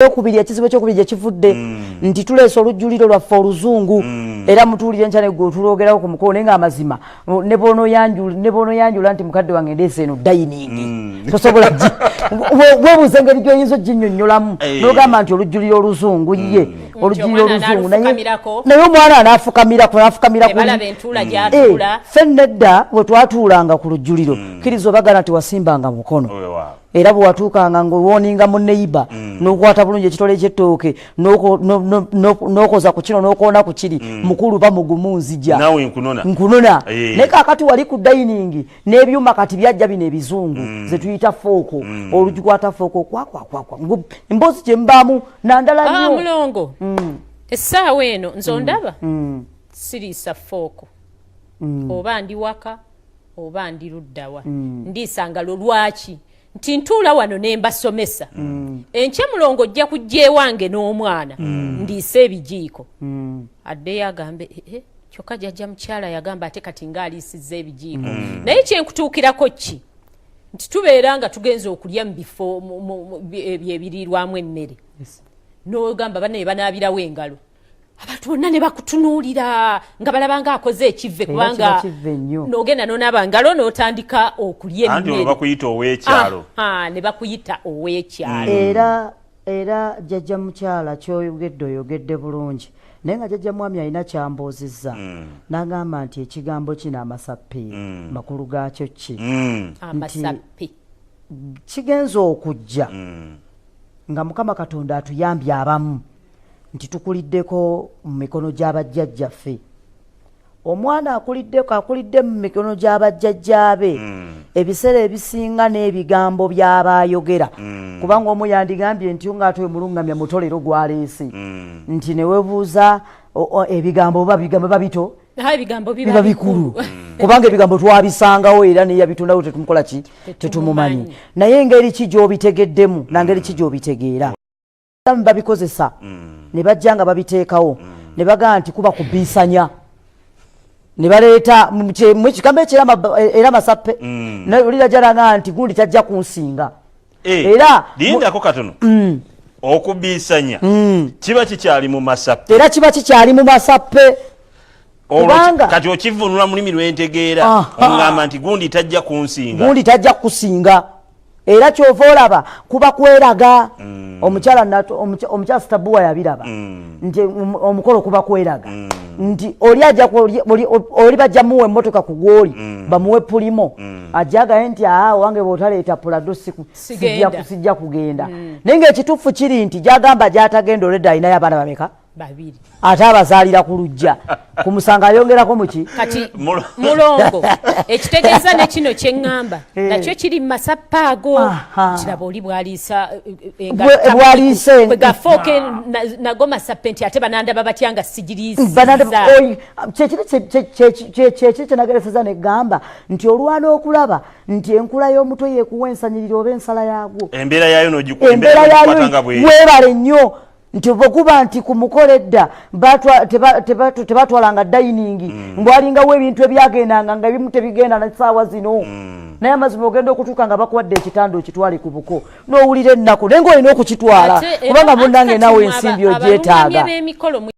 Ekyokubiri, ekizibu ekyokubiri gyekivudde nti tuleesa olujjuliro lwaffe oluzungu era mutuwulire enkya neggulo tulwogerako ku mukolo, naye nga amazima ne bw'onoyanjula nti mukadde wange ndeese eno dining, tosobola weebuuza engeri gy'oyinza oginnyonnyolamu n'ogamba nti olujjuliro oluzungu ye olujjuliro oluzungu, naye omwana anaafukamirako anaafukamira. Ffe nedda bwe twatuulanga ku lujjuliro, kkiriza obagana nti wasimbanga mukono, era bwe watuukanga ng'owooninga mu neighbour n'okwata bulungi ekitole ky'ettooke, n'okoza ku kino n'okoona ku kiri, mukulu bamugumu nzija nkunona. Naye kaakati wali ku dining n'ebyuma kati byajja bino ebizungu ze tuyita fork, olugikwata fork okwakwakwakwakwa, emboozi gye mbaamu nandala nnyo. Mulongo, essaawa eno nze ondaba siriisa fork, oba ndi waka oba ndi luddawa, ndiisa ngalo. Lwaki? Nti ntuula wano ne mbasomesa. Enkya mulongo ojja kujja ewange n'omwana, ndiise ebijiiko, addeyo agambe, "Eh, eh, kyokka jjajja mukyala yagamba ate kati ngaaliisizza ebijiiko." Naye kyenkutuukirako ki nti tubeera nga tugenza okulya mu bifo ebiriirwamu emmere, n'ogamba bannaye banaabirawo engalo, abantu bonna ne bakutunuulira nga balaba nga akoze ekivve, kubanga n'ogenda n'onaaba ngalo n'otandika okulya emmere. Bakuyita ow'ekyalo. Ne bakuyita ow'ekyalo. Era jjajja mukyala kyoyogedde oyogedde bulungi, naye nga jjajja mwami alina kyambuuzizza n'agamba nti ekigambo kino amasappe makulu gaakyo ki? Amasappe. Kigenza okujja nga Mukama Katonda atuyambye abamu nti tukuliddeko mu mikono gy'abajjajjaffe. Omwana akuliddeko, akulidde mu mikono gy'abajjajjaabe, ebiseera ebisinga n'ebigambo by'abaayogera, kubanga omu yandigambye nti ngaate oyo mulungamya muto leero gwaleese, nti newebuuza ebigambo oba bigambo babito Ah, ebigambo biba bikulu, kubanga ebigambo twabisangawo era neyabitondawo tetumukola ki, tetumumanyi. Naye engeri ki gy'obitegeddemu nangeri ki gy'obitegeera babikozesa ne bajja nga babiteekawo ne bagamba nti kuba kubiisanya ne baleeta mu kigambo ekyo era masappe. Olirajalanga nti gundi tajja kunsinga. Eh, era lindako katono. Okubiisanya kiba kikyali mu masappe? Era kiba kikyali mu masappe. Olwo kubanga kati okivunula mu lulimi lwentegeera, oŋŋamba nti gundi tajja kunsinga. Gundi tajja kusinga, era kyova olaba kuba kweraga. Omukyala omukyala Sitabuwa yabiraba nti omukolo kuba kweraga, nti oli ajja oli bajja muwa emmotoka ku gwoli, bamuwe Premio, ajja agaye nti aa wange bwotaleeta Prado Sigenda. sijja kugenda. Naye ngaekituufu kiri nti gyagamba gyatagenda olwedda alinayo abaana bameka? Babiri. Ate abazaalira ku lujja ku musango ayongerako muki. Kati mulongo, ekitegeeza ne kino kyeŋŋamba nakyo kiri mu masappe ago. Kiraba oli bwaliisa Bw'aliisa bwegafooke nago masappe, nti ate banandaba batya nga sigiriisiza? Kyekiri kyenagereseza negamba nti olwana okulaba nti enkula y'omutwe yekuwa ensanyiriro oba ensala yaagwo. Embeera yayo embeera n'ogikwata nga yayo bwe weebale nnyo nti bwekuba nti ku mukolo edda tebatwalanga dining, mbwalingawo ebintu ebyagendanga nga ebimu tebigenda nesaawa zino. Naye amazima ogenda okutuuka nga bakuwadde ekitanda okitwale ku buko n'owulira ennaku, naye ngaolina okukitwala Ate era kubanga munnange anti naawe kati ensimbi abalungamya ogyetaaga. b'emikolo.